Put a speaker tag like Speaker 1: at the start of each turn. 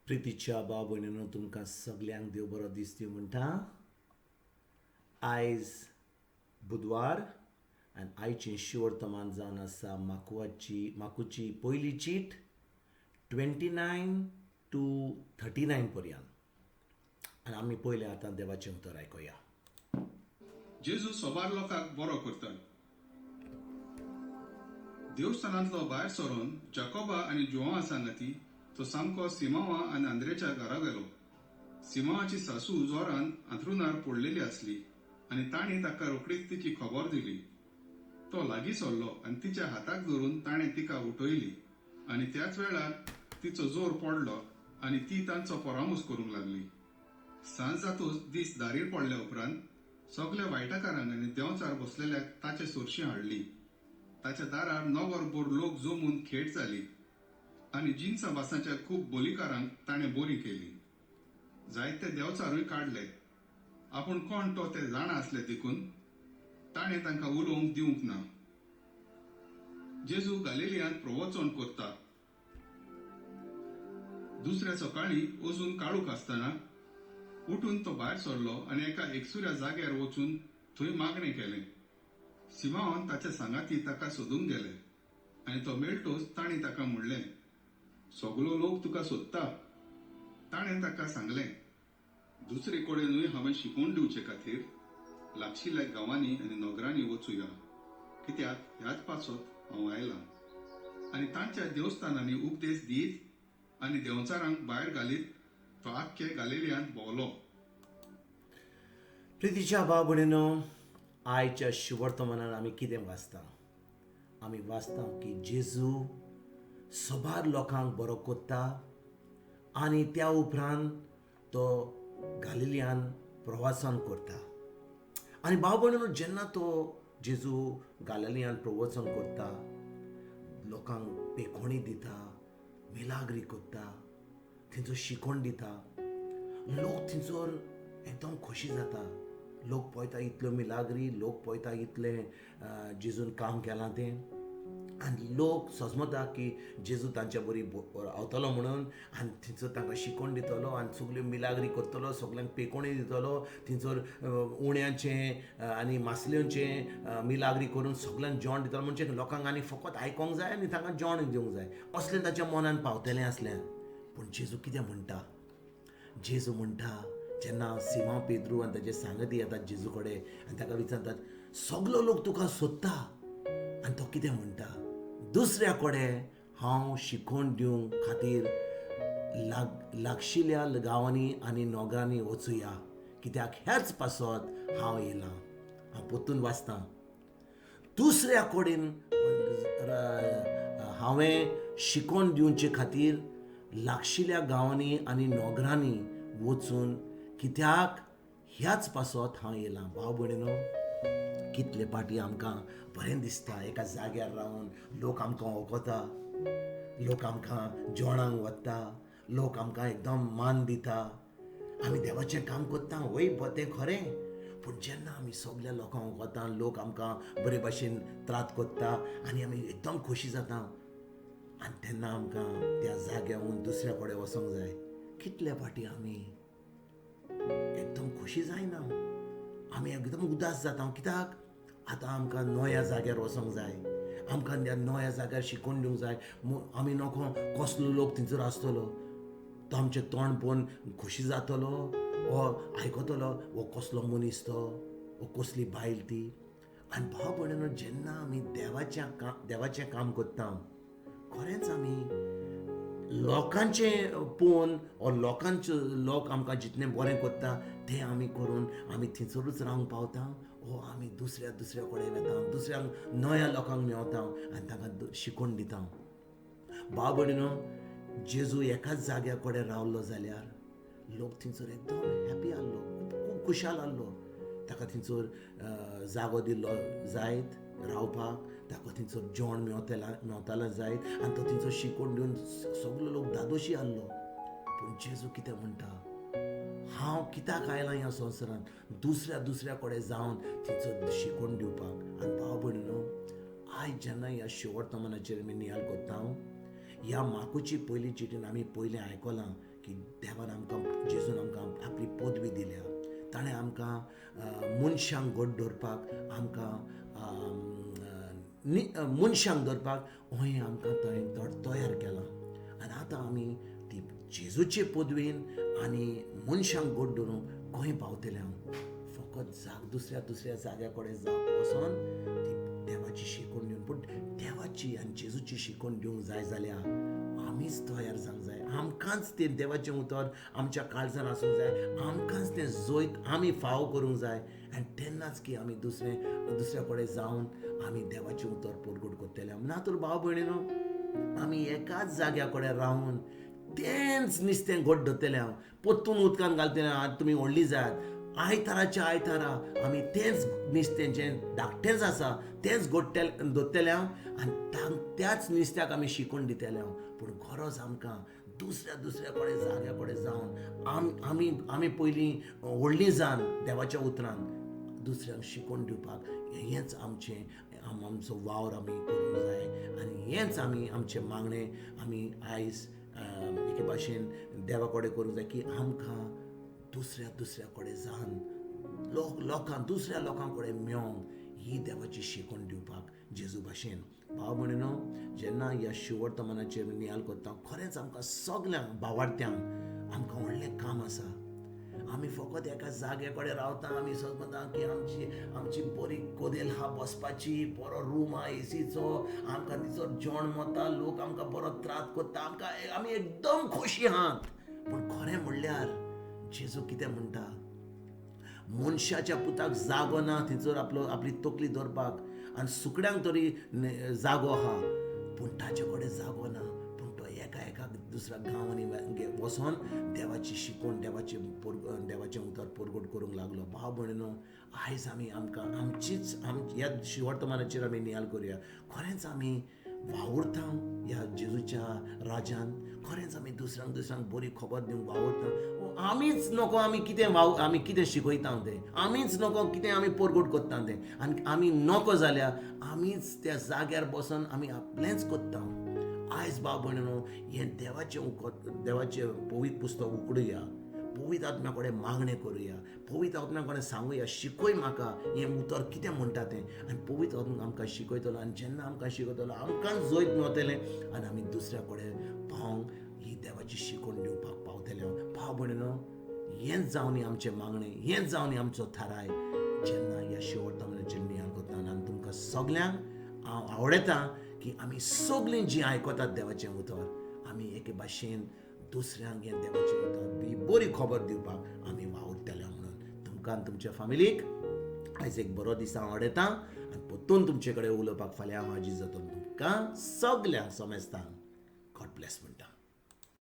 Speaker 1: प्रितीच्या भाव भयणीनो, तुमकां सगल्यांक देव बरो दीस दिवं म्हणटा. आयज बुधवार आनी आयचें शिवर्तमान जावन आसा माकुची पयली चीट 29 to 39 पर्यंत. आनी आमी पयलें आतां देवाचें उतर आयकुया.
Speaker 2: जेजू सोबार लोकांक बरो करता. देवस्थानांतलो भायर सरून जाकोबा आनी जुवांवा सांगाती तो सामको सिमांवा आनी आंद्रेच्या घरा गेलो. सिमांवाची सासू जोरान आंथरुणार पडलेली आसली आनी तांणी ताका रोखडीच तिची खबर दिली. तो लागीं सरलो आनी तिच्या हाताक धरून ताणें तिका उठयली आनी त्याच वेळार तिचो जोर पडलो आनी ती तांचो परामूस करूंक लागली. सांज जातूच दीस दारीर पडल्या उपरांत सगल्या वायटाकारांक आनी देंवचार बसलेल्याक ताचे सोरशी हाडली. ताच्या दारार नगरभर लोक जमून खेट जाली आनी जिन्सा भासांच्या खूब बोलीकारांक ताणें बोरी केली. जायते देंवचारूय काडले. आपूण कोण तो ते जाणा आसले देखून ताणें तांकां उलोवंक दिवंक ना. जेजू गालिलियांत प्रवचन करता. दुसऱ्या सकाळीं अजून काळूक आसतना उठून तो भायर सरलो आनी एका एकसुऱ्या जाग्यार वचून थंय मागणें केलें. सिमांवान ताच्या सांगाती ताका सोदूंक गेले आनी तो मेळटोच तांणी ताका म्हणलें, सगलो लोक तुका सोदता. ताणें ताका सांगलें, दुसरे कडेनूय हांवें शिकोवन दिवचे खातीर लागशिल्ल्या गांवांनी आनी नगरांनी वचुया, कित्याक ह्याच पासत हांव आयलां. आनी तांच्या देवस्थानांनी उपदेश दीत आनी देंवचारांक भायर घालीत तो आख्खे गालिलियांत भोंवलो.
Speaker 1: प्रितीच्या भाव भयणीनो, आयच्या शिवर्तमानान आमी कितें वाचता? आमी वाचता की जेजू सबार लोकांक बरो कोत्ता आनी त्या उपरांत तो गालिलियान प्रवासन करता. आनी भाव भयणीनो, जेन्ना तो जेजू गालिलियान प्रवचन करता, लोकांक पेखोणी दिता, मिलाग्री करता, थंयचो शिकोण दिता, लोक थंयसर एकदम खोशी जाता. लोक पळयता इतल्यो मिलाग्री, लोक पळयता इतलें जेजून काम केलां तें, आनी लोक सजमता की जेजू तांच्या बरी रावतलो म्हणून, आनी थंयसर तांकां शिकोवन दितलो आनी सगल्यो मिलाग्री करतलो, सगल्यांक पेकोणी दितलो, थंयसर उण्यांचें आनी मासल्यांचें मिलाग्री करून सगल्यांक जेवण दितलो. म्हणजे लोकांक आनी फकत आयकोंक जाय आनी तांकां जेवण दिवंक जाय असलें ताच्या मनान पावतलें आसलें. पूण जेजू कितें म्हणटा? जेजू म्हणटा, जेन्ना सिमांव पेद्रू आनी ताचे सांगती येतात जेजू कडेन आनी ताका विचारतात, सगलो लोक तुका सोदता, आनी तो कितें म्हणटा? दुसऱ्या कडेन हांव शिकोवन दिवंक खातीर लागशिल्ल्या गांवांनी आनी नगरांनी वचुया, कित्याक ह्याच पासत हांव येयलां. हांव परतून वाचतां, दुसऱ्या कडेन हांवें शिकोवन दिवचे खातीर लागशिल्ल्या गांवांनी आनी नगरांनी वचून, कित्याक ह्याच पासत हांव येयलां. भाव भयणीनो, कितले पाटी आमकां बरें दिसता एका जाग्यार रावन लोक आमकां वळखता, लोक आमकां जेवणाक वता, लोक आमकां एकदम मान दिता, आमी देवाचें काम करता, वय तें खरें. पूण जेन्ना आमी सगल्या लोकांक वळखता, लोक आमकां बरे भाशेन त्रात करता आनी आमी एकदम खोशी जाता, आनी तेन्ना आमकां त्या जाग्याहून दुसऱ्या कडेन वचोंक जाय. कितले फाटी आमी एकदम खोशी जायना, आमी एकदम उदास जाता, कित्याक आतां आमकां नव्या जाग्यार वचोंक जाय, आमकां त्या नव्या जाग्यार शिकोवन दिवंक जाय. आमी नको कसलो लोक थंयसर आसतलो, तो आमचें तोंड पळोवन खोशी जातलो, वो आयकतलो वो कसलो मनीस तो, वो कसली बायल ती. आनी भाव भयणीनो, जेन्ना आमी देवाचें काम करता, खरेंच आमी लोकांचें पळोवन वो लोकांचो लोक आमकां जितलें बरें करता तें आमी करून आमी थंयसरूच रावंक पावता, वो आमी दुसऱ्या दुसऱ्या कडेन वता, दुसऱ्यांक नव्या लोकांक मेवता आनी तांकां शिकोवन दिता. भाव भयणीनो, जेजू एकाच जाग्या कडेन रावलो जाल्यार लोक थंयसर एकदम हॅपी आहलो, खूब खुशाल आहलो. ताका थंयसर जागो दिल्लो जायत रावपाक, ताका थंयसर जेवण मेवतालें जायत, आनी तो थंयसर शिकोवन दिवन सगलो लोक दादोशी आहलो. पूण जेजू कितें म्हणटा? हांव कित्याक आयलां ह्या संवसारांत? दुसऱ्या दुसऱ्या कडेन जावन थंयसर शिकोवन दिवपाक. आनी भाव भयणीनो, आयज जेन्ना ह्या शिवर्तमानाचेर आमी नियाळ करता, ह्या माकुची पयली चिटीन आमी पयलें आयकलां की देवान आमकां, जेजून आमकां आपली पदवी दिल्या. ताणें आमकां मनशांक घट दवरपाक, आमकां मनशांक दवरपाक अहें आमकां थंय तयार केलां. आनी आतां आमी ती जेजूचे पदवीन आनी मनशांक घट दवरूंक खंय पावतले? हांव फकत जाग दुसऱ्या दुसऱ्या जाग्या कडेन जाग वचोन ती देवाची शिकवण दिवन. पूण देवाची आनी जेजूची शिकवण दिवंक जाय जाल्यार आमीच तयार जावंक जाय. आमकांच तें देवाचें उतर आमच्या काळजान आसूंक जाय. आमकांच तें जैत आमी फावो करूंक जाय. आनी तेन्नाच की आमी दुसऱ्या कडेन जावन आमी देवाचें उतर परगट करतले. ना तर भाव भयणीनो, आमी एकाच जाग्या कडेन रावन तेंच नुस्तें घट धरतलें. हांव परतून उदकान घालतलें. आनी तुमी व्हडली जायात, आयताराच्या आयतारा आमी तेंच नुस्तें जें धाकटेंच आसा तेंच धरतलें हांव आनी त्याच नुस्त्याक आमी शिकून दितले हांव. पूण गरज आमकां दुसऱ्या दुसऱ्या कडेन जाग्या कडेन जावन आमी आमी पयलीं व्हडलीं जावन देवाच्या उतरान दुसऱ्यांक शिकोवन दिवपाक हेंच आमचें आमचो वावर आमी करूंक जाय. आनी हेंच आमी आमचें मागणें आमी आयज एके भाशेन देवा कडेन करूंक जाय की आमकां दुसऱ्या दुसऱ्या कडेन जावन लोकां दुसऱ्या लोकां कडेन मेळोंक ही देवाची शिकवण दिवपाक जेजू भाशेन. भाव भयणीनो, जेन्ना ह्या शिवर्तमानाचेर नियाळ करता, खरेंच आमकां सगल्यांक भावार्थ्यांक आमकां व्हडलें काम आसा. आमी फकत एका जाग्या कडेन रावता. आमी समजता की आमची आमची बरी कदेल आहा बसपाची, बरो रूम आहा एसीचो, आमकां तिचो जेवण मता, लोक आमकां बरो त्रास करता, आमकां आमी एकदम खोशी आहात. पूण खरें म्हणल्यार जेजू कितें म्हणटा? मनशाच्या पुताक जागो ना थंयसर आपलो आपली तकली दवरपाक, आनी सुकड्यांक तरी जागो आहा, पूण ताचे कडेन जागो ना. पूण तो एका एका दुसऱ्या गांवांनी वचोन देवाची शिकवण, देवाचें उतर परगट करूंक लागलो. भाव भयणीनो, आयज आमी आमकां आमचीच ह्या शिवर्तमानाचेर आमी नियाळ करुया. खरेंच आमी वावुरता ह्या जेजूच्या राजान? खरेंच आमी दुसऱ्यांक दुसऱ्यांक बरी खबर दिवंक वावुरता? आमीच नको आमी कितें आमी कितें शिकयता तें, आमीच नको कितें आमी परगट करता तें. आनी आमी नको जाल्यार आमीच त्या जाग्यार बसून आमी आपलेंच करता. आयज भाव भयणीनो, हें देवाचें पवित्र पुस्तक उकडुया, पवित्र आत्म्या कडेन मागणें करुया, पवित्र आत्म्या कडेन सांगुया, शिकय म्हाका हें उतर कितें म्हणटा तें. आनी पवित्र आत्मा आमकां शिकयतलो. आनी जेन्ना आमकां शिकयतलो आमकां जैत मेळटलें आनी आमी दुसऱ्या कडेन पावोंक ही देवाची शिकवण दिवपाक पावतले. भाव भयणीनो, हेंच जावनी आमचें मागणें, हेंच जावनी आमचो थाराय जेन्ना ह्या शिवर्तमानाचेर नियाळ करता. आनी तुमकां सगल्यांक हांव आवडटा की आमी सगळीं जीं आयकतात देवाचें उतर, आमी एके भाशेन दुसऱ्यांक हें देवाचें उतर ही बरी खबर दिवपाक आमी वावुरतले म्हणून. तुमकां आनी तुमच्या फामिलीक आयज एक बरो दीस हांव आवडटा आनी परतून तुमचे कडेन उलोवपाक फाल्यां हांव हाजीर जातलो. तुमकां सगल्यांक समेस्तांक गॉड ब्लेस म्हणटा.